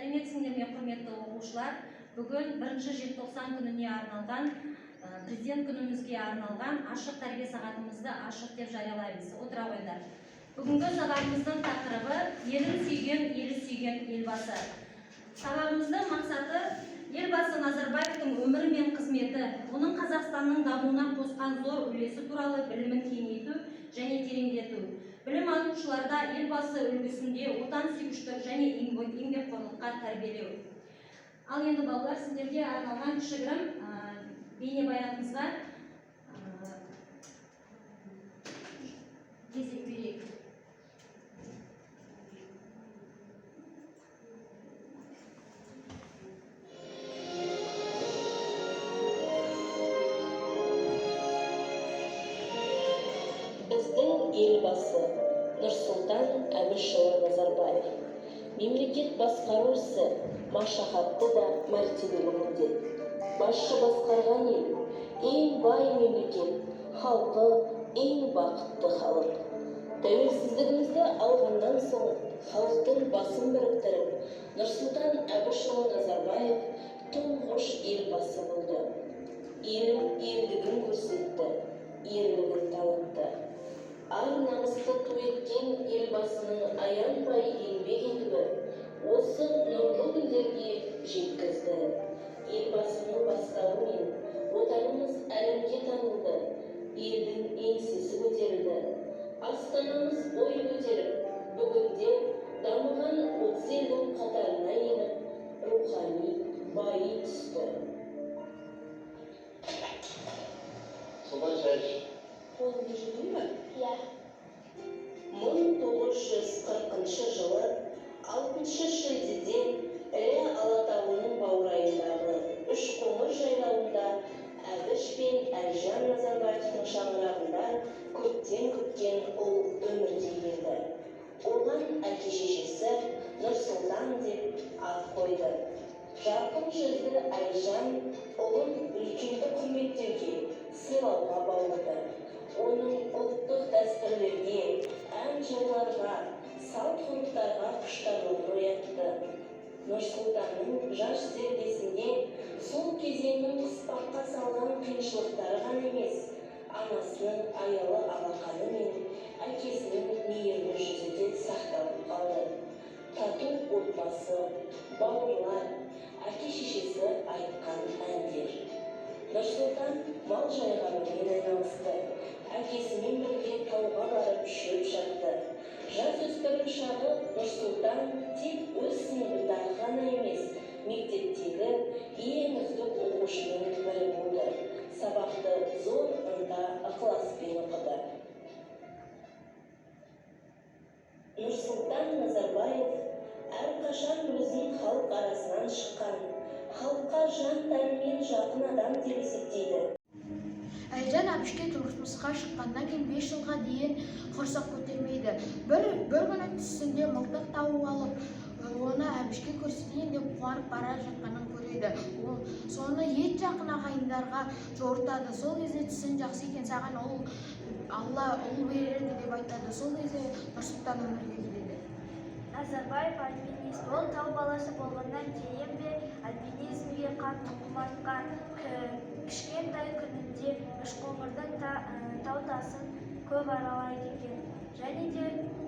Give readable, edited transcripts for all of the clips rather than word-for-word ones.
Сәлеметсіңдер ме, құрметті оқушылар? Бүгін 1 желтоқсан күніне арналған, Президент күнімізге арналған ашық тәрбие сағатымызды ашық деп жариялаймыз. Отыра қойыңдар. Бүгінгі сабағымыздың тақырыбы: елін сүйген, елі сүйген Елбасы. Сабағымыздың мақсаты: Елбасы Назарбаевтың өмірі мен қызметі, оның Қазақстанның дамуына қосқан зор үлесі туралы білімін кеңейту және тереңдету, білім алушыларда Елбасы үлгісінде отансүйгіштік және еңбекқорлыққа тәрбиелеу. Ал енді, балалар, сіздерге арналған кішігірім бейнебаянымызға кезек берейік. Біздің Елбасы Нұрсұлтан Әбішұлы Назарбаев. Мемлекет басқару ісі машақатты да мәртебелі міндет. Басшы басқарған ел – ең бай мемлекет, халқы – ең бақытты халық. Тәуелсіздігімізді алғаннан соң халықтың басын біріктіріп, Нұрсұлтан Әбішұлы Назарбаев тұңғыш Елбасы болды. Елін елдігін көрсетті, ерлігін танытты. Ар намысты ту еткен Елбасының аянбай еңбек етуі осы нұрлы күндерге жеткізді. Елбасының бастауымен Отанымыз әлемге танылды, елдің еңсесі көтерілді. Астанамыз бой көтеріп, бүгінде дамыған 30 елдің қатарына еніп, рухани байи түсті. Сұлтан, шай іш. Қолыңды жудың ба? Иә. 1940 жылы 6 шілдеде Іле Алатауының баурайындағы Үшқоңыр жайлауында Әбіш пен Әлжан Назарбаевтың шаңырағында көптен күткен ұл өмірге келді. Оған әке шешесі Нұрсұлтан деп ат қойды. Жарқын жүзді Әлжан ұлын үлкенді құрметтеуге, сыйлауға баулыды. Оның ұлттық дәстүрлерге, ән жырларға, салт ғұрыптарға құштарлығын оятты. Нұрсұлтанның жас зердесінде сол кезеңнің қыспаққа салған қиыншылықтары ғана емес, анасының аялы алақаны мен әкесінің мейірлі жүзі де сақталып қалды. Тату отбасы, бауырлар, әке шешесі айтқан әндер. Нұрсұлтан мал жайғарумен айналысты. Әкесімен бірге тауға барып шөп шапты. Жасөспірім шағы Нұрсұлтан тек өз сыныбындағы ғана емес, мектептегі ең үздік оқушының бірі болды. Сабақты зор ынта ықыласпен оқыды. Нұрсұлтан Назарбаев әрқашан өзін халық арасынан шыққан, халыққа жан тәнімен жақын адам деп есептейді. Әлжан Әбішке тұрмысқа шыққаннан кейін 5 жылға дейін құрсақ көтермейді. Бір күні түсінде мылтық тауып алып, оны Әбішке көрсетейін деп қуанып бара жатқанын көреді. Ол соны ет жақын ағайындарға жорытады. Сол кезде түсің жақсы екен, саған ол Алла ұл береді деп айтады. Сол кезде Нұрсұлтан өмірге келеді. Назарбаев альпинист. Ол тау баласы болғаннан кейін бе, альпинизмге қатты құмартқан. Кішкентай күнінде Үшқоңырдың тау тасын көп аралайды екен. Және де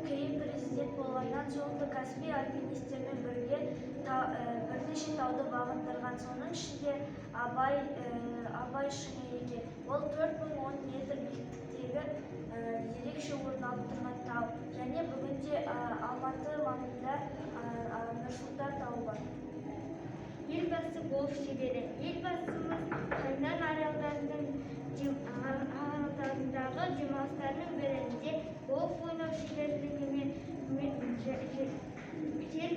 кейін президент болғаннан соң да кәсіби альпинистермен бірге бірнеше тауды бағындырған. Соның ішінде Абай шыңы екен. Ол 4010 метр биіктіктегі ерекше орын алып тұрған тау. Және бүгінде Алматы маңында Нұрсұлтан тауы бар. Елбасы голф шебері. Елбасымыз Хайнань аралдарындағы демалыстарының бірінде голф ойнау шеберлігімен жер